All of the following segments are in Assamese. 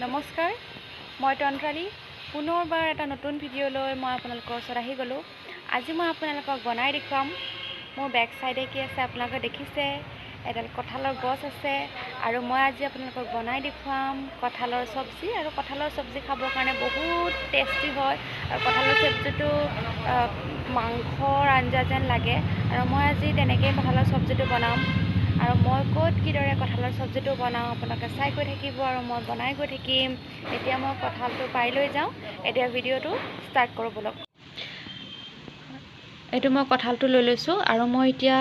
নমস্কাৰ, মই তন্ত্ৰালী। পুনৰবাৰ এটা নতুন ভিডিঅ' লৈ মই আপোনালোকৰ ওচৰত আহি গ'লোঁ। আজি মই আপোনালোকক বনাই দেখুৱাম। মোৰ বেক চাইডে কি আছে আপোনালোকে দেখিছে, এডাল কঁঠালৰ গছ আছে। আৰু মই আজি আপোনালোকক বনাই দেখুৱাম কঁঠালৰ চব্জি। আৰু কঁঠালৰ চব্জি খাবৰ কাৰণে বহুত টেষ্টি হয়। আৰু কঁঠালৰ চব্জিটো মাংসৰ আঞ্জা যেন লাগে। আৰু মই আজি তেনেকৈয়ে কঁঠালৰ চব্জিটো বনাম। আৰু মই ক'ত কিদৰে কঁঠালৰ চব্জিটো বনাওঁ আপোনালোকে চাই গৈ থাকিব আৰু মই বনাই গৈ থাকিম। এতিয়া মই কঁঠালটো পাৰি লৈ যাওঁ। এতিয়া ভিডিঅ'টো ষ্টাৰ্ট কৰোঁ ব'লক। এইটো মই কঁঠালটো লৈ লৈছোঁ আৰু মই এতিয়া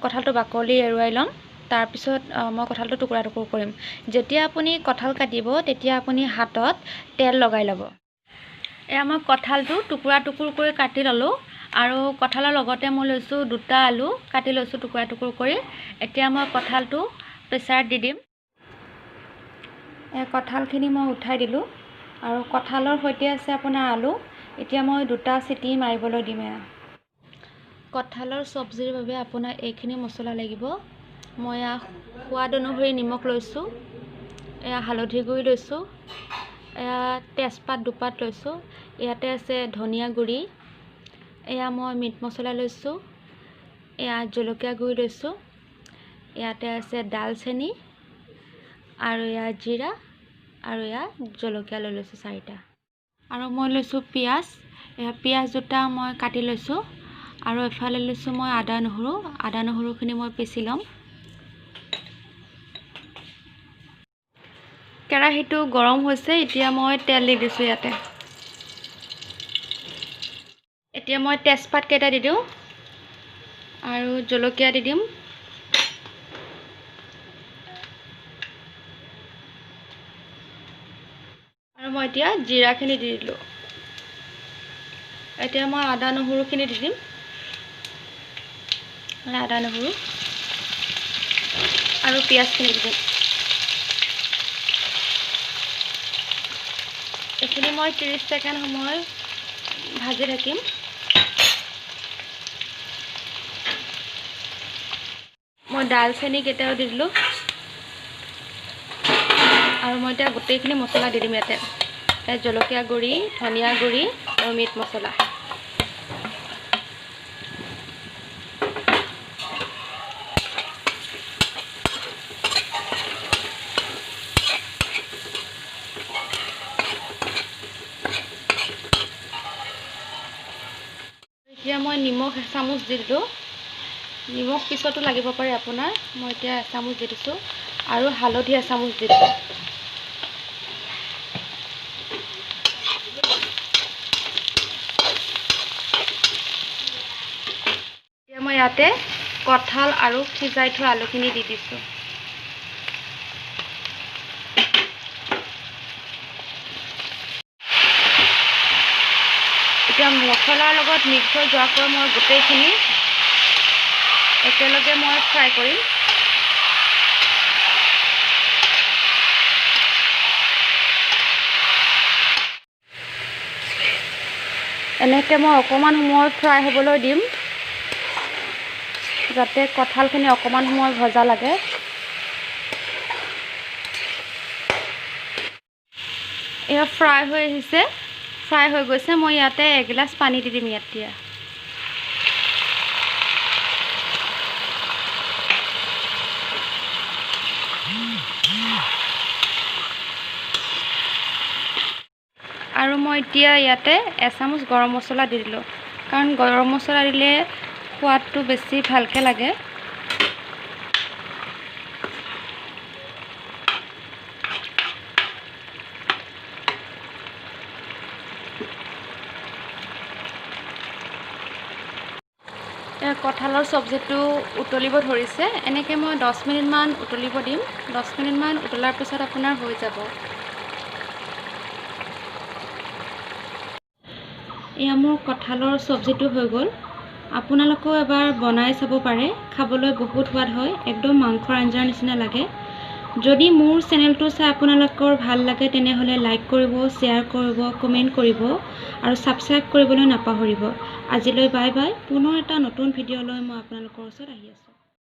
কঁঠালটো বাকলি এৰুৱাই ল'ম। তাৰপিছত মই কঁঠালটো টুকুৰা টুকুৰ কৰিম। যেতিয়া আপুনি কঁঠাল কাটিব তেতিয়া আপুনি হাতত তেল লগাই ল'ব। এয়া মই কঁঠালটো টুকুৰা টুকুৰ কৰি কাটি ল'লোঁ। আৰু কঁঠালৰ লগতে মই লৈছোঁ দুটা আলু, কাটি লৈছোঁ টুকুৰা টুকুৰ কৰি। এতিয়া মই কঁঠালটো প্ৰেছাৰত দি দিম। এই কঁঠালখিনি মই উঠাই দিলোঁ আৰু কঁঠালৰ সৈতে আছে আপোনাৰ আলু। এতিয়া মই দুটা চিটি মাৰিবলৈ দিম। এয়া কঁঠালৰ চব্জিৰ বাবে আপোনাৰ এইখিনি মছলা লাগিব। মই এয়া সোৱাদ অনুসৰি নিমখ লৈছোঁ, এয়া হালধি গুড়ি লৈছোঁ, এয়া তেজপাত দুপাত লৈছোঁ, ইয়াতে আছে ধনিয়া গুড়ি, এয়া মই মিট মছলা লৈছোঁ, এয়া জলকীয়া গুড়ি লৈছোঁ, ইয়াতে আছে ডালচেনি আৰু এয়া জিৰা আৰু এয়া জলকীয়া লৈ লৈছোঁ চাৰিটা। আৰু মই লৈছোঁ পিঁয়াজ, এয়া পিঁয়াজ দুটা মই কাটি লৈছোঁ। আৰু এফালে লৈছোঁ মই আদা নহৰু, আদা নহৰুখিনি মই পিচি ল'ম। কেৰাহীটো গৰম হৈছে, এতিয়া মই তেল দি দিছোঁ ইয়াতে। এতিয়া মই তেজপাত কেইটা দি দিওঁ আৰু জলকীয়া দি দিম। আৰু মই এতিয়া জিৰাখিনি দি দিলোঁ। এতিয়া মই আদা নহৰুখিনি দি দিম, আদা নহৰু আৰু পিঁয়াজখিনি দি দিম। এইখিনি মই 30 ছেকেণ্ড সময় ভাজি থাকিম। মই ডালচেনি কেইটাও দি দিলোঁ আৰু মই এতিয়া গোটেইখিনি মছলা দি দিম ইয়াতে। জলকীয়া গুড়ি, ধনিয়া গুড়ি আৰু মিট মছলা। এতিয়া মই নিমখ এচামুচ দি দিলোঁ। নিমখ পিছতো লাগিব পাৰে আপোনাৰ, মই এতিয়া এচামুচ দি দিছোঁ। আৰু হালধি এচামুচ দি দিছোঁ। এতিয়া মই ইয়াতে কঁঠাল আৰু সিজাই থোৱা আলুখিনি দি দিছোঁ। এতিয়া মছলাৰ লগত মিক্স হৈ যোৱাকৈ মই গোটেইখিনি একেলগে মই ফ্ৰাই কৰিম। এনেকৈ মই অকণমান সময় ফ্ৰাই হ'বলৈ দিম, যাতে কঁঠালখিনি অকণমান সময় ভজা লাগে। এয়া ফ্ৰাই হৈ আহিছে, ফ্ৰাই হৈ গৈছে। মই ইয়াতে এগিলাচ পানী দি দিম ইয়াত। এতিয়া আৰু মই এতিয়া ইয়াতে এচামুচ গৰম মছলা দি দিলোঁ, কাৰণ গৰম মছলা দিলে সোৱাদটো বেছি ভালকৈ লাগে। কঁঠালৰ চব্জিটো উতলিব ধৰিছে। এনেকৈ মই 10 মিনিটমান উতলিব দিম। 10 মিনিটমান উতলাৰ পিছত আপোনাৰ হৈ যাব। এয়া মোৰ কঁঠালৰ চব্জিটো হৈ গ'ল। আপোনালোকেও এবাৰ বনাই চাব পাৰে, খাবলৈ বহুত সোৱাদ হয়, একদম মাংসৰ আঞ্জাৰ নিচিনা লাগে। যদি মোৰ চেনেলটো চাই আপোনালোকৰ ভাল লাগে তেনেহ'লে লাইক কৰিব, শ্বেয়াৰ কৰিব, কমেণ্ট কৰিব আৰু ছাবস্ক্ৰাইব কৰিবলৈ নাপাহৰিব। আজিলৈ বাই বাই। পুনৰ এটা নতুন ভিডিঅ' লৈ মই আপোনালোকৰ ওচৰত আহি আছোঁ।